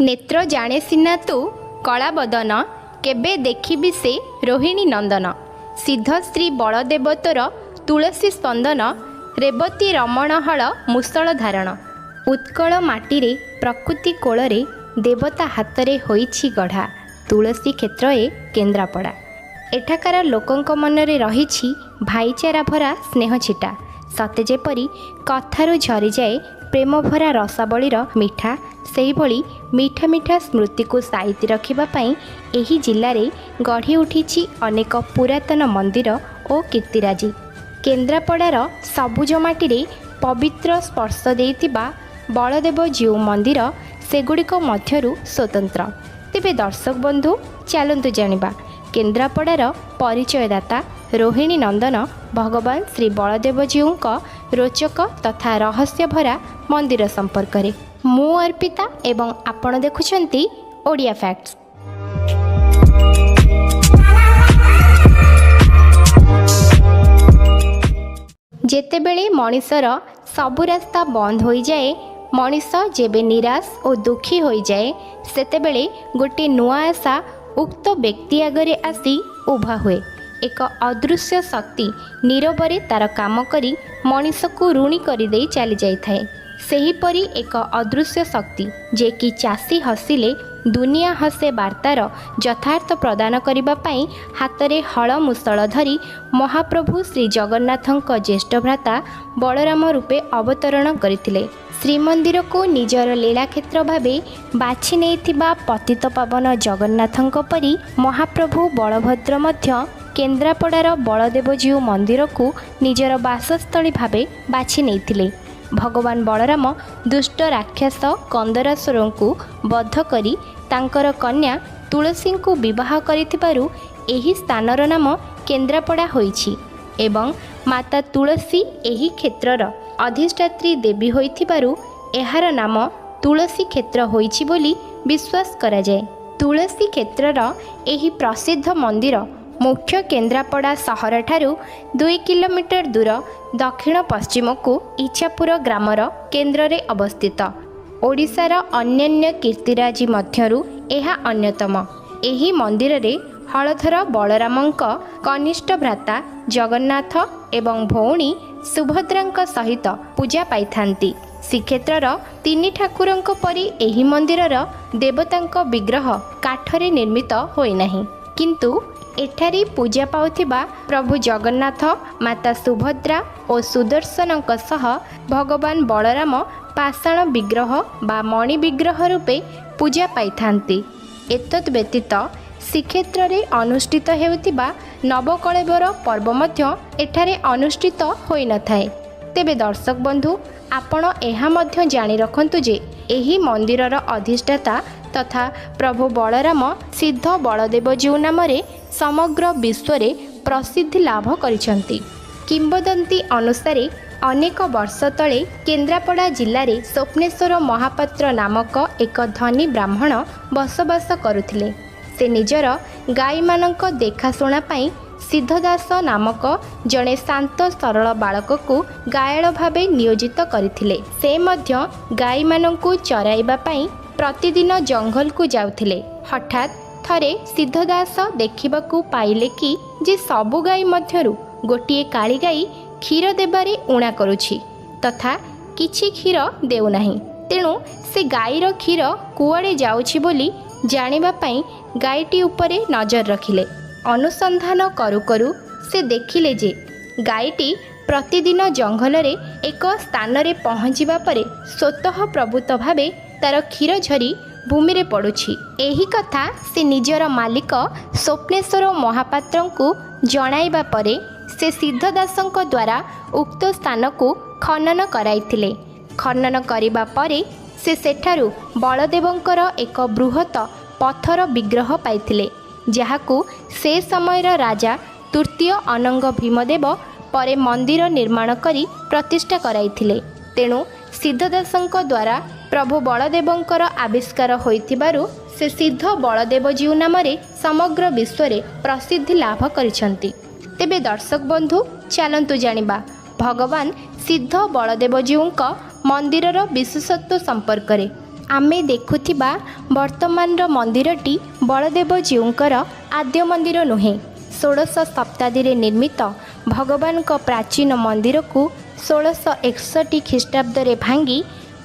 ନେତ୍ର ଜାଣେ ସିନା ତୁ କଳାବଦନ, କେବେ ଦେଖିବି ସେ ରୋହିଣୀ ନନ୍ଦନ। ସିଦ୍ଧ ଶ୍ରୀ ବଳଦେବ ତୋର ତୁଳସୀ ସ୍ପନ୍ଦନ, ରେବତୀ ରମଣ ହଳ ମୂଷଳ ଧାରଣ। ଉତ୍କଳ ମାଟିରେ ପ୍ରକୃତି କୋଳରେ ଦେବତା ହାତରେ ହୋଇଛି ଗଢ଼ା ତୁଳସୀ କ୍ଷେତ୍ର ଏ କେନ୍ଦ୍ରାପଡ଼ା। ଏଠାକାର ଲୋକଙ୍କ ମନରେ ରହିଛି ଭାଇଚାରା ଭରା ସ୍ନେହଛିଟା। ସତେ ଯେପରି କଥାରୁ ଝରିଯାଏ ପ୍ରେମଭରା ରସାବଳୀର ମିଠା, ସେହିଭଳି ମିଠା ମିଠା ସ୍ମୃତିକୁ ସାଇତି ରଖିବା ପାଇଁ ଏହି ଜିଲ୍ଲାରେ ଗଢ଼ି ଉଠିଛି ଅନେକ ପୁରାତନ ମନ୍ଦିର ଓ କୀର୍ତ୍ତିରାଜି। କେନ୍ଦ୍ରାପଡ଼ାର ସବୁଜ ମାଟିରେ ପବିତ୍ର ସ୍ପର୍ଶ ଦେଇଥିବା ବଳଦେବ ଜୀଉ ମନ୍ଦିର ସେଗୁଡ଼ିକ ମଧ୍ୟରୁ ସ୍ୱତନ୍ତ୍ର। ତେବେ ଦର୍ଶକ ବନ୍ଧୁ, ଚାଲନ୍ତୁ ଜାଣିବା କେନ୍ଦ୍ରାପଡ଼ାର ପରିଚୟଦାତା ରୋହିଣୀ ନନ୍ଦନ ଭଗବାନ ଶ୍ରୀ ବଳଦେବଜୀଉଙ୍କ ରୋଚକ ତଥା ରହସ୍ୟଭରା ମନ୍ଦିର ସମ୍ପର୍କରେ। ମୁଁ ଅର୍ପିତା ଏବଂ ଆପଣ ଦେଖୁଛନ୍ତି ଓଡ଼ିଆ ଫ୍ୟାକ୍ଟସ୍। ଯେତେବେଳେ ମଣିଷର ସବୁ ରାସ୍ତା ବନ୍ଦ ହୋଇଯାଏ, ମଣିଷ ଯେବେ ନିରାଶ ଓ ଦୁଃଖୀ ହୋଇଯାଏ, ସେତେବେଳେ ଗୋଟିଏ ନୂଆ ଆଶା ଉକ୍ତ ବ୍ୟକ୍ତି ଆଗରେ ଆସି ଉଭା ହୁଏ। ଏକ ଅଦୃଶ୍ୟ ଶକ୍ତି ନୀରବରେ ତା'ର କାମ କରି ମଣିଷକୁ ଋଣୀ କରିଦେଇ ଚାଲିଯାଇଥାଏ। ସେହିପରି ଏକ ଅଦୃଶ୍ୟ ଶକ୍ତି, ଯେ କି ଚାଷୀ ହସିଲେ ଦୁନିଆ ହସେ ବାର୍ତ୍ତାର ଯଥାର୍ଥ ପ୍ରଦାନ କରିବା ପାଇଁ ହାତରେ ହଳ ମୂଷଳ ଧରି ମହାପ୍ରଭୁ ଶ୍ରୀ ଜଗନ୍ନାଥଙ୍କ ଜ୍ୟେଷ୍ଠ ଭ୍ରାତା ବଳରାମ ରୂପେ ଅବତରଣ କରିଥିଲେ। ଶ୍ରୀମନ୍ଦିରକୁ ନିଜର ଲୀଳାକ୍ଷେତ୍ର ଭାବେ ବାଛି ନେଇଥିବା ପତିତପାବନ ଜଗନ୍ନାଥଙ୍କ ପରି ମହାପ୍ରଭୁ ବଳଭଦ୍ର ମଧ୍ୟ କେନ୍ଦ୍ରାପଡ଼ାର ବଳଦେବଜୀଉ ମନ୍ଦିରକୁ ନିଜର ବାସସ୍ଥଳୀ ଭାବେ ବାଛି ନେଇଥିଲେ। ଭଗବାନ ବଳରାମ ଦୁଷ୍ଟ ରାକ୍ଷସ କନ୍ଦରାସୁରଙ୍କୁ ବଧ କରି ତାଙ୍କର କନ୍ୟା ତୁଳସୀଙ୍କୁ ବିବାହ କରିଥିବାରୁ ଏହି ସ୍ଥାନର ନାମ କେନ୍ଦ୍ରାପଡ଼ା ହୋଇଛି ଏବଂ ମାତା ତୁଳସୀ ଏହି କ୍ଷେତ୍ରର ଅଧିଷ୍ଠାତ୍ରୀ ଦେବୀ ହୋଇଥିବାରୁ ଏହାର ନାମ ତୁଳସୀ କ୍ଷେତ୍ର ହୋଇଛି ବୋଲି ବିଶ୍ୱାସ କରାଯାଏ। ତୁଳସୀ କ୍ଷେତ୍ରର ଏହି ପ୍ରସିଦ୍ଧ ମନ୍ଦିର ମୁଖ୍ୟ କେନ୍ଦ୍ରାପଡ଼ା ସହରଠାରୁ 2 କିଲୋମିଟର ଦୂର ଦକ୍ଷିଣ ପଶ୍ଚିମକୁ ଇଚ୍ଛାପୁର ଗ୍ରାମର କେନ୍ଦ୍ରରେ ଅବସ୍ଥିତ। ଓଡ଼ିଶାର ଅନ୍ୟାନ୍ୟ କୀର୍ତ୍ତିରାଜି ମଧ୍ୟରୁ ଏହା ଅନ୍ୟତମ। ଏହି ମନ୍ଦିରରେ ହଳଧର ବଳରାମଙ୍କ କନିଷ୍ଠ ଭ୍ରାତା ଜଗନ୍ନାଥ ଏବଂ ଭଉଣୀ ସୁଭଦ୍ରାଙ୍କ ସହିତ ପୂଜା ପାଇଥାନ୍ତି। ଶ୍ରୀକ୍ଷେତ୍ରର ତିନି ଠାକୁରଙ୍କ ପରି ଏହି ମନ୍ଦିରର ଦେବତାଙ୍କ ବିଗ୍ରହ କାଠରେ ନିର୍ମିତ ହୋଇନାହିଁ, କିନ୍ତୁ ଏଠାରେ ପୂଜା ପାଉଥିବା ପ୍ରଭୁ ଜଗନ୍ନାଥ, ମାତା ସୁଭଦ୍ରା ଓ ସୁଦର୍ଶନଙ୍କ ସହ ଭଗବାନ ବଳରାମ ପାଷାଣ ବିଗ୍ରହ ବା ମଣି ବିଗ୍ରହ ରୂପେ ପୂଜା ପାଇଥାନ୍ତି। ଏତଦ୍ ବ୍ୟତୀତ ଶ୍ରୀକ୍ଷେତ୍ରରେ ଅନୁଷ୍ଠିତ ହେଉଥିବା ନବକଳେବର ପର୍ବ ମଧ୍ୟ ଏଠାରେ ଅନୁଷ୍ଠିତ ହୋଇନଥାଏ। ତେବେ ଦର୍ଶକ ବନ୍ଧୁ, ଆପଣ ଏହା ମଧ୍ୟ ଜାଣି ରଖନ୍ତୁ ଯେ ଏହି ମନ୍ଦିରର ଅଧିଷ୍ଠାତା ତଥା ପ୍ରଭୁ ବଳରାମ ସିଦ୍ଧ ବଳଦେବଜୀଉ ନାମରେ ସମଗ୍ର ବିଶ୍ୱରେ ପ୍ରସିଦ୍ଧି ଲାଭ କରିଛନ୍ତି। କିମ୍ବଦନ୍ତୀ ଅନୁସାରେ ଅନେକ ବର୍ଷ ତଳେ କେନ୍ଦ୍ରାପଡ଼ା ଜିଲ୍ଲାରେ ସ୍ୱପ୍ନେଶ୍ୱର ମହାପାତ୍ର ନାମକ ଏକ ଧନୀ ବ୍ରାହ୍ମଣ ବସବାସ କରୁଥିଲେ। ସେ ନିଜର ଗାଈମାନଙ୍କ ଦେଖାଶୁଣା ପାଇଁ ସିଦ୍ଧଦାସ ନାମକ ଜଣେ ଶାନ୍ତ ସରଳ ବାଳକକୁ ଗାୟଳ ଭାବେ ନିୟୋଜିତ କରିଥିଲେ। ସେ ମଧ୍ୟ ଗାଈମାନଙ୍କୁ ଚରାଇବା ପାଇଁ ପ୍ରତିଦିନ ଜଙ୍ଗଲକୁ ଯାଉଥିଲେ। ହଠାତ୍ ଥରେ ସିଦ୍ଧଦାସ ଦେଖିବାକୁ ପାଇଲେ କି ଯେ ସବୁ ଗାଈ ମଧ୍ୟରୁ ଗୋଟିଏ କାଳି ଗାଈ କ୍ଷୀର ଦେବାରେ ଊଣା କରୁଛି ତଥା କିଛି କ୍ଷୀର ଦେଉନାହିଁ। ତେଣୁ ସେ ଗାଈର କ୍ଷୀର କୁଆଡ଼େ ଯାଉଛି ବୋଲି ଜାଣିବା ପାଇଁ ଗାଈଟି ଉପରେ ନଜର ରଖିଲେ। ଅନୁସନ୍ଧାନ କରୁ କରୁ ସେ ଦେଖିଲେ ଯେ ଗାଈଟି ପ୍ରତିଦିନ ଜଙ୍ଗଲରେ ଏକ ସ୍ଥାନରେ ପହଞ୍ଚିବା ପରେ ସ୍ୱତଃ ପ୍ରବୃତ୍ତ ଭାବେ ତା'ର କ୍ଷୀର ଝରି ଭୂମିରେ ପଡ଼ୁଛି। ଏହି କଥା ସେ ନିଜର ମାଲିକ ସ୍ୱପ୍ନେଶ୍ୱର ମହାପାତ୍ରଙ୍କୁ ଜଣାଇବା ପରେ ସେ ସିଦ୍ଧଦାସଙ୍କ ଦ୍ୱାରା ଉକ୍ତ ସ୍ଥାନକୁ ଖନନ କରାଇଥିଲେ। ଖନନ କରିବା ପରେ ସେ ସେଠାରୁ ବଳଦେବଙ୍କର ଏକ ବୃହତ ପଥର ବିଗ୍ରହ ପାଇଥିଲେ, ଯାହାକୁ ସେ ସମୟର ରାଜା ତୃତୀୟ ଅନଙ୍ଗ ଭୀମଦେବ ପରେ ମନ୍ଦିର ନିର୍ମାଣ କରି ପ୍ରତିଷ୍ଠା କରାଇଥିଲେ। ତେଣୁ ସିଦ୍ଧଦାସଙ୍କ ଦ୍ୱାରା ପ୍ରଭୁ ବଳଦେବଙ୍କର ଆବିଷ୍କାର ହୋଇଥିବାରୁ ସେ ସିଦ୍ଧ ବଳଦେବଜୀଉ ନାମରେ ସମଗ୍ର ବିଶ୍ୱରେ ପ୍ରସିଦ୍ଧି ଲାଭ କରିଛନ୍ତି। ତେବେ ଦର୍ଶକ ବନ୍ଧୁ, ଚାଲନ୍ତୁ ଜାଣିବା ଭଗବାନ ସିଦ୍ଧ ବଳଦେବଜୀଉଙ୍କ ମନ୍ଦିରର ବିଶେଷତ୍ୱ ସମ୍ପର୍କରେ। ଆମେ ଦେଖୁଥିବା ବର୍ତ୍ତମାନର ମନ୍ଦିରଟି ବଳଦେବଜୀଉଙ୍କର ଆଦ୍ୟ ମନ୍ଦିର ନୁହେଁ। ଷୋଡ଼ଶ ଶତାବ୍ଦୀରେ ନିର୍ମିତ ଭଗବାନଙ୍କ ପ୍ରାଚୀନ ମନ୍ଦିରକୁ 1661 ଖ୍ରୀଷ୍ଟାବ୍ଦରେ ଭାଙ୍ଗି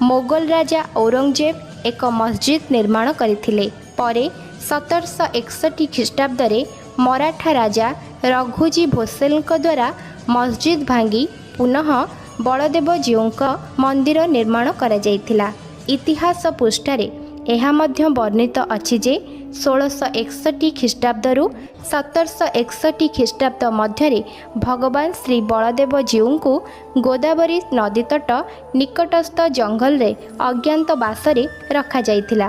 ମୋଗଲ ରାଜା ଔରଙ୍ଗଜେବ ଏକ ମସଜିଦ ନିର୍ମାଣ କରିଥିଲେ। ପରେ 1761 ଖ୍ରୀଷ୍ଟାବ୍ଦରେ ମରାଠା ରାଜା ରଘୁଜୀ ଭୋସଲେଙ୍କ ଦ୍ୱାରା ମସଜିଦ ଭାଙ୍ଗି ପୁନଃ ବଳଦେବଜୀଉଙ୍କ ମନ୍ଦିର ନିର୍ମାଣ କରାଯାଇଥିଲା। ଇତିହାସ ପୃଷ୍ଠାରେ ଏହା ମଧ୍ୟ ବର୍ଣ୍ଣିତ ଅଛି ଯେ 1661 ଖ୍ରୀଷ୍ଟାବ୍ଦରୁ 1761 ଖ୍ରୀଷ୍ଟାବ୍ଦ ମଧ୍ୟରେ ଭଗବାନ ଶ୍ରୀ ବଳଦେବଜୀଉଙ୍କୁ ଗୋଦାବରୀ ନଦୀତଟ ନିକଟସ୍ଥ ଜଙ୍ଗଲରେ ଅଜ୍ଞାତବାସରେ ରଖାଯାଇଥିଲା।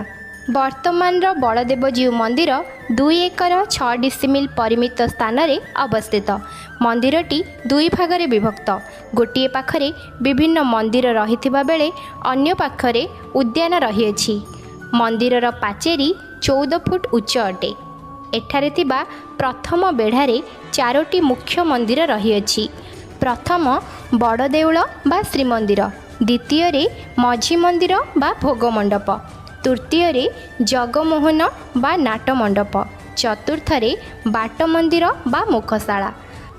ବର୍ତ୍ତମାନର ବଳଦେବଜୀଉ ମନ୍ଦିର 2 ଏକର 6 ଡିସିମିଲ ପରିମିତ ସ୍ଥାନରେ ଅବସ୍ଥିତ। ମନ୍ଦିରଟି ଦୁଇ ଭାଗରେ ବିଭକ୍ତ। ଗୋଟିଏ ପାଖରେ ବିଭିନ୍ନ ମନ୍ଦିର ରହିଥିବା ବେଳେ ଅନ୍ୟ ପାଖରେ ଉଦ୍ୟାନ ରହିଅଛି। ମନ୍ଦିରର ପାଚେରୀ 14 ଫୁଟ ଉଚ୍ଚ ଅଟେ। ଏଠାରେ ଥିବା ପ୍ରଥମ ବେଢ଼ାରେ ଚାରୋଟି ମୁଖ୍ୟ ମନ୍ଦିର ରହିଅଛି। ପ୍ରଥମ ବଡ଼ ଦେଉଳ ବା ଶ୍ରୀମନ୍ଦିର, ଦ୍ୱିତୀୟରେ ମଝି ମନ୍ଦିର ବା ଭୋଗ ମଣ୍ଡପ, ତୃତୀୟରେ ଜଗମୋହନ ବା ନାଟ ମଣ୍ଡପ, ଚତୁର୍ଥରେ ବାଟ ମନ୍ଦିର ବା ମୁଖଶାଳା।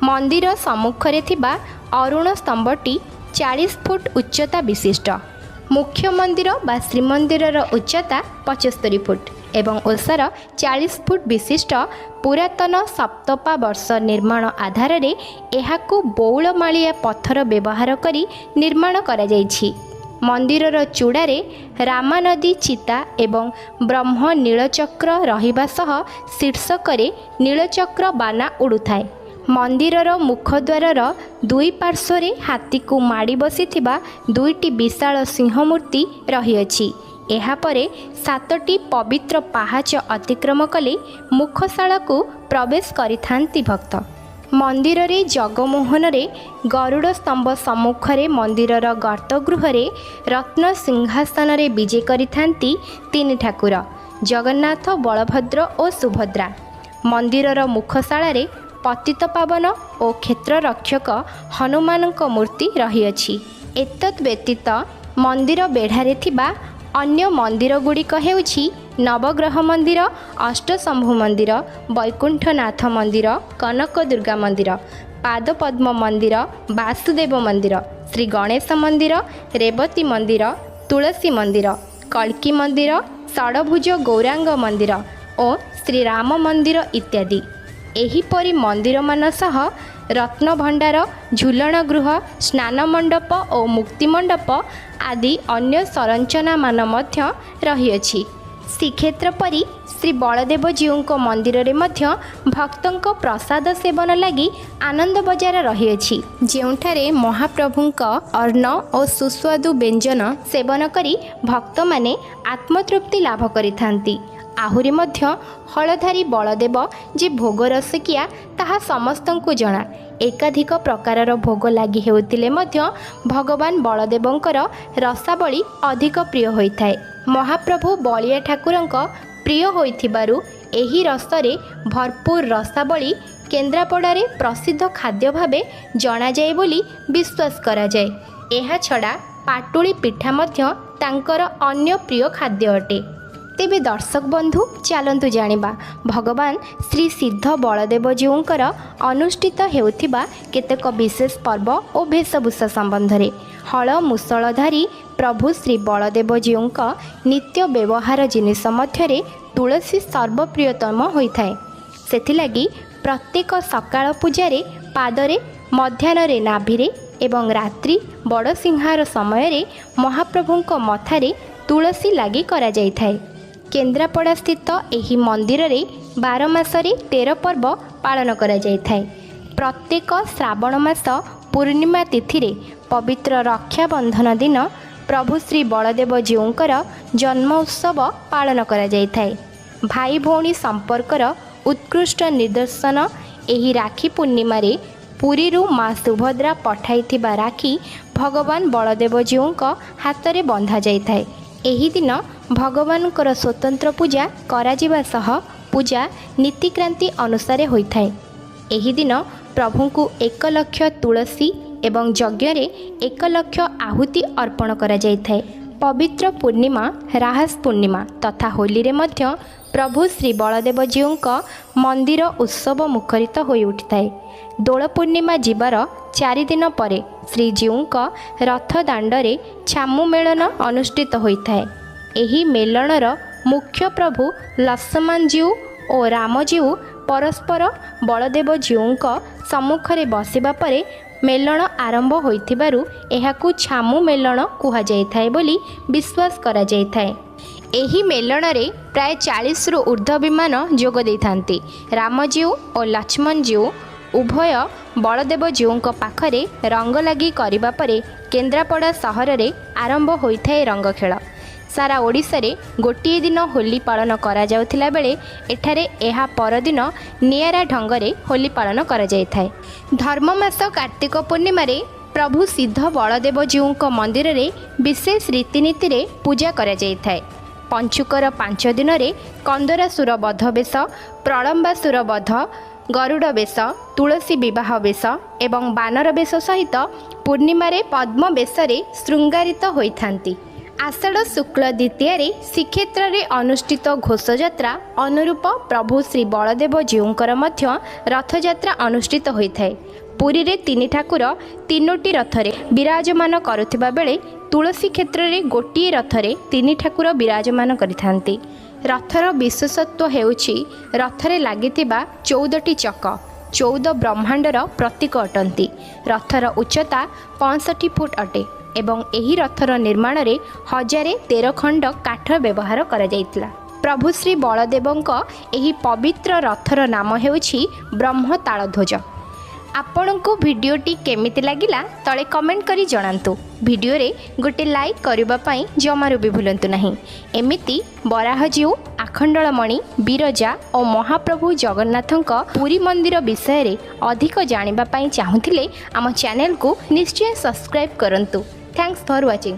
ମନ୍ଦିର ସମ୍ମୁଖରେ ଥିବା ଅରୁଣ ସ୍ତମ୍ଭଟି 40 ଫୁଟ ଉଚ୍ଚତା ବିଶିଷ୍ଟ। ମୁଖ୍ୟ ମନ୍ଦିର ବା ଶ୍ରୀମନ୍ଦିରର ଉଚ୍ଚତା 75 ଫୁଟ ଏବଂ ଓସାର 40 ଫୁଟ ବିଶିଷ୍ଟ। ପୁରାତନ ସପ୍ତପା ବର୍ଷ ନିର୍ମାଣ ଆଧାରରେ ଏହାକୁ ବଉଳମାଳିଆ ପଥର ବ୍ୟବହାର କରି ନିର୍ମାଣ କରାଯାଇଛି। ମନ୍ଦିରର ଚୂଡ଼ାରେ ରାମାନଦୀ ଚିତା ଏବଂ ବ୍ରହ୍ମ ନୀଳଚକ୍ର ରହିବା ସହ ଶୀର୍ଷକରେ ନୀଳଚକ୍ର ବାନା ଉଡ଼ୁଥାଏ। ମନ୍ଦିରର ମୁଖଦ୍ୱାରର ଦୁଇ ପାର୍ଶ୍ୱରେ ହାତୀକୁ ମାଡ଼ି ବସିଥିବା ଦୁଇଟି ବିଶାଳ ସିଂହ ମୂର୍ତ୍ତି ରହିଅଛି। ଏହାପରେ ସାତଟି ପବିତ୍ର ପାହାଚ ଅତିକ୍ରମ କଲେ ମୁଖଶାଳାକୁ ପ୍ରବେଶ କରିଥାନ୍ତି ଭକ୍ତ। ମନ୍ଦିରରେ ଜଗମୋହନରେ ଗରୁଡ଼ ସ୍ତମ୍ଭ ସମ୍ମୁଖରେ ମନ୍ଦିରର ଗର୍ଭଗୃହରେ ରତ୍ନ ସିଂହାସନରେ ବିଜେ କରିଥାନ୍ତି ତିନି ଠାକୁର, ଜଗନ୍ନାଥ, ବଳଭଦ୍ର ଓ ସୁଭଦ୍ରା। ମନ୍ଦିରର ମୁଖଶାଳାରେ ପତିତପାବନ ଓ କ୍ଷେତ୍ରରକ୍ଷକ ହନୁମାନଙ୍କ ମୂର୍ତ୍ତି ରହିଅଛି। ଏତଦ୍ ବ୍ୟତୀତ ମନ୍ଦିର ବେଢ଼ାରେ ଥିବା ଅନ୍ୟ ମନ୍ଦିରଗୁଡ଼ିକ ହେଉଛି ନବଗ୍ରହ ମନ୍ଦିର, ଅଷ୍ଟଶମ୍ଭୁ ମନ୍ଦିର, ବୈକୁଣ୍ଠନାଥ ମନ୍ଦିର, କନକ ଦୁର୍ଗା ମନ୍ଦିର, ପାଦପଦ୍ମ ମନ୍ଦିର, ବାସୁଦେବ ମନ୍ଦିର, ଶ୍ରୀ ଗଣେଶ ମନ୍ଦିର, ରେବତୀ ମନ୍ଦିର, ତୁଳସୀ ମନ୍ଦିର, କଳ୍କୀ ମନ୍ଦିର, ଷଡ଼ଭୁଜ ଗୌରାଙ୍ଗ ମନ୍ଦିର ଓ ଶ୍ରୀରାମ ମନ୍ଦିର ଇତ୍ୟାଦି। ଏହିପରି ମନ୍ଦିରମାନ ସହ ରତ୍ନଭଣ୍ଡାର, ଝୁଲଣ ଗୃହ, ସ୍ନାନ ମଣ୍ଡପ ଓ ମୁକ୍ତିମଣ୍ଡପ ଆଦି ଅନ୍ୟ ସଂରଚନାମାନ ମଧ୍ୟ ରହିଅଛି। ଶ୍ରୀକ୍ଷେତ୍ର ପରି ଶ୍ରୀ ବଳଦେବଜୀଉଙ୍କ ମନ୍ଦିରରେ ମଧ୍ୟ ଭକ୍ତଙ୍କ ପ୍ରସାଦ ସେବନ ଲାଗି ଆନନ୍ଦ ବଜାର ରହିଅଛି, ଯେଉଁଠାରେ ମହାପ୍ରଭୁଙ୍କ ଅନ୍ନ ଓ ସୁସ୍ୱାଦୁ ବ୍ୟଞ୍ଜନ ସେବନ କରି ଭକ୍ତମାନେ ଆତ୍ମତୃପ୍ତି ଲାଭ କରିଥାନ୍ତି। ଆହୁରି ମଧ୍ୟ ହଳଧାରୀ ବଳଦେବ ଯେ ଭୋଗ ରସିକିଆ, ତାହା ସମସ୍ତଙ୍କୁ ଜଣା। ଏକାଧିକ ପ୍ରକାରର ଭୋଗ ଲାଗି ହେଉଥିଲେ ମଧ୍ୟ ଭଗବାନ ବଳଦେବଙ୍କର ରସାବଳି ଅଧିକ ପ୍ରିୟ ହୋଇଥାଏ। ମହାପ୍ରଭୁ ବଳିଆ ଠାକୁରଙ୍କ ପ୍ରିୟ ହୋଇଥିବାରୁ ଏହି ରସରେ ଭରପୁର ରସାବଳି କେନ୍ଦ୍ରାପଡ଼ାରେ ପ୍ରସିଦ୍ଧ ଖାଦ୍ୟ ଭାବେ ଜଣାଯାଏ ବୋଲି ବିଶ୍ୱାସ କରାଯାଏ। ଏହାଛଡ଼ା ପାଟୁଳି ପିଠା ମଧ୍ୟ ତାଙ୍କର ଅନ୍ୟ ପ୍ରିୟ ଖାଦ୍ୟ ଅଟେ। ତେବେ ଦର୍ଶକ ବନ୍ଧୁ, ଚାଲନ୍ତୁ ଜାଣିବା ଭଗବାନ ଶ୍ରୀ ସିଦ୍ଧ ବଳଦେବଜୀଉଙ୍କର ଅନୁଷ୍ଠିତ ହେଉଥିବା କେତେକ ବିଶେଷ ପର୍ବ ଓ ବେଶଭୂଷା ସମ୍ବନ୍ଧରେ। ହଳ ମୂଷଳଧାରୀ ପ୍ରଭୁ ଶ୍ରୀ ବଳଦେବଜୀଉଙ୍କ ନିତ୍ୟ ବ୍ୟବହାର ଜିନିଷ ମଧ୍ୟରେ ତୁଳସୀ ସର୍ବପ୍ରିୟତମ ହୋଇଥାଏ। ସେଥିଲାଗି ପ୍ରତ୍ୟେକ ସକାଳ ପୂଜାରେ ପାଦରେ, ମଧ୍ୟାହ୍ନରେ ନାଭିରେ ଏବଂ ରାତ୍ରି ବଡ଼ସିଂହାର ସମୟରେ ମହାପ୍ରଭୁଙ୍କ ମଥାରେ ତୁଳସୀ ଲାଗି କରାଯାଇଥାଏ। କେନ୍ଦ୍ରାପଡ଼ାସ୍ଥିତ ଏହି ମନ୍ଦିରରେ 12 ମାସରେ 13 ପର୍ବ ପାଳନ କରାଯାଇଥାଏ। ପ୍ରତ୍ୟେକ ଶ୍ରାବଣ ମାସ ପୂର୍ଣ୍ଣିମା ତିଥିରେ ପବିତ୍ର ରକ୍ଷାବନ୍ଧନ ଦିନ ପ୍ରଭୁ ଶ୍ରୀ ବଳଦେବଜୀଉଙ୍କର ଜନ୍ମ ଉତ୍ସବ ପାଳନ କରାଯାଇଥାଏ। ଭାଇ ଭଉଣୀ ସମ୍ପର୍କର ଉତ୍କୃଷ୍ଟ ନିଦର୍ଶନ ଏହି ରାକ୍ଷୀ ପୂର୍ଣ୍ଣିମାରେ ପୁରୀରୁ ମା ସୁଭଦ୍ରା ପଠାଇଥିବା ରାକ୍ଷୀ ଭଗବାନ ବଳଦେବଜୀଉଙ୍କ ହାତରେ ବନ୍ଧାଯାଇଥାଏ। ଏହି ଦିନ ଭଗବାନଙ୍କର ସ୍ୱତନ୍ତ୍ର ପୂଜା କରାଯିବା ସହ ପୂଜା ନୀତିକ୍ରାନ୍ତି ଅନୁସାରେ ହୋଇଥାଏ। ଏହି ଦିନ ପ୍ରଭୁଙ୍କୁ 1 ଲକ୍ଷ ତୁଳସୀ ଏବଂ ଯଜ୍ଞରେ 1 ଲକ୍ଷ ଆହୁତି ଅର୍ପଣ କରାଯାଇଥାଏ। ପବିତ୍ର ପୂର୍ଣ୍ଣିମା ରାହାସ ପୂର୍ଣ୍ଣିମା ତଥା ହୋଲିରେ ମଧ୍ୟ ପ୍ରଭୁ ଶ୍ରୀ ବଳଦେବଜୀଉଙ୍କ ମନ୍ଦିର ଉତ୍ସବ ମୁଖରିତ ହୋଇ ଉଠିଥାଏ। ଦୋଳ ପୂର୍ଣ୍ଣିମା ଯିବାର 4 ଦିନ ପରେ ଶ୍ରୀଜୀଉଙ୍କ ରଥ ଦାଣ୍ଡରେ ଛାମୁ ମେଳନ ଅନୁଷ୍ଠିତ ହୋଇଥାଏ। ଏହି ମେଲଣର ମୁଖ୍ୟ ପ୍ରଭୁ ଲକ୍ଷ୍ମଣଜୀଉ ଓ ରାମଜୀଉ ପରସ୍ପର ବଳଦେବଜୀଉଙ୍କ ସମ୍ମୁଖରେ ବସିବା ପରେ ମେଲଣ ଆରମ୍ଭ ହୋଇଥିବାରୁ ଏହାକୁ ଛାମୁ ମେଲଣ କୁହାଯାଇଥାଏ ବୋଲି ବିଶ୍ୱାସ କରାଯାଇଥାଏ। ଏହି ମେଲଣରେ ପ୍ରାୟ 40ରୁ ଉର୍ଦ୍ଧ୍ୱ ବିମାନ ଯୋଗ ଦେଇଥାନ୍ତି। ରାମଜୀଉ ଓ ଲକ୍ଷ୍ମଣଜୀଉ ଉଭୟ ବଳଦେବଜୀଉଙ୍କ ପାଖରେ ରଙ୍ଗଲାଗି କରିବା ପରେ କେନ୍ଦ୍ରାପଡ଼ା ସହରରେ ଆରମ୍ଭ ହୋଇଥାଏ ରଙ୍ଗ ଖେଳ। ସାରା ଓଡ଼ିଶାରେ ଗୋଟିଏ ଦିନ ହୋଲି ପାଳନ କରାଯାଉଥିଲା ବେଳେ ଏଠାରେ ଏହା ପରଦିନ ନିଆରା ଢଙ୍ଗରେ ହୋଲି ପାଳନ କରାଯାଇଥାଏ। ଧର୍ମମାସ କାର୍ତ୍ତିକ ପୂର୍ଣ୍ଣିମାରେ ପ୍ରଭୁ ସିଦ୍ଧ ବଳଦେବଜୀଉଙ୍କ ମନ୍ଦିରରେ ବିଶେଷ ରୀତିନୀତିରେ ପୂଜା କରାଯାଇଥାଏ। ପଞ୍ଚୁକର 5 ଦିନରେ କନ୍ଦରାସୁର ବଧ ବେଶ, ପ୍ରଳମ୍ବାସୁର ବଧ, ଗରୁଡ଼ ବେଶ, ତୁଳସୀ ବିବାହ ବେଶ ଏବଂ ବାନର ବେଶ ସହିତ ପୂର୍ଣ୍ଣିମାରେ ପଦ୍ମ ବେଶରେ ଶୃଙ୍ଗାରିତ ହୋଇଥାନ୍ତି। ଆଷାଢ଼ ଶୁକ୍ଳ ଦ୍ୱିତୀୟାରେ ଶ୍ରୀକ୍ଷେତ୍ରରେ ଅନୁଷ୍ଠିତ ଘୋଷଯାତ୍ରା ଅନୁରୂପ ପ୍ରଭୁ ଶ୍ରୀ ବଳଦେବ ଜୀଉଙ୍କର ମଧ୍ୟ ରଥଯାତ୍ରା ଅନୁଷ୍ଠିତ ହୋଇଥାଏ। ପୁରୀରେ ତିନି ଠାକୁର ତିନୋଟି ରଥରେ ବିରାଜମାନ କରୁଥିବା ବେଳେ ତୁଳସୀ କ୍ଷେତ୍ରରେ ଗୋଟିଏ ରଥରେ ତିନି ଠାକୁର ବିରାଜମାନ କରିଥାନ୍ତି। ରଥର ବିଶେଷତ୍ୱ ହେଉଛି, ରଥରେ ଲାଗିଥିବା 14ଟି ଚକ 14 ବ୍ରହ୍ମାଣ୍ଡର ପ୍ରତୀକ ଅଟନ୍ତି। ରଥର ଉଚ୍ଚତା 65 ଫୁଟ ଅଟେ ଏବଂ ଏହି ରଥର ନିର୍ମାଣରେ 1013 ଖଣ୍ଡ କାଠ ବ୍ୟବହାର କରାଯାଇଥିଲା। ପ୍ରଭୁ ଶ୍ରୀ ବଳଦେବଙ୍କ ଏହି ପବିତ୍ର ରଥର ନାମ ହେଉଛି ବ୍ରହ୍ମ ତାଳଧ୍ୱଜ। ଆପଣଙ୍କୁ ଭିଡ଼ିଓଟି କେମିତି ଲାଗିଲା, ତଳେ କମେଣ୍ଟ କରି ଜଣାନ୍ତୁ। ଭିଡ଼ିଓରେ ଗୋଟେ ଲାଇକ୍ କରିବା ପାଇଁ ଜମାରୁ ବି ଭୁଲନ୍ତୁ ନାହିଁ। ଏମିତି ବରାହଜୀଉ, ଆଖଣ୍ଡଳମଣି, ବିରଜା ଓ ମହାପ୍ରଭୁ ଜଗନ୍ନାଥଙ୍କ ପୁରୀ ମନ୍ଦିର ବିଷୟରେ ଅଧିକ ଜାଣିବା ପାଇଁ ଚାହୁଁଥିଲେ ଆମ ଚ୍ୟାନେଲକୁ ନିଶ୍ଚୟ ସବସ୍କ୍ରାଇବ୍ କରନ୍ତୁ। Thanks for watching.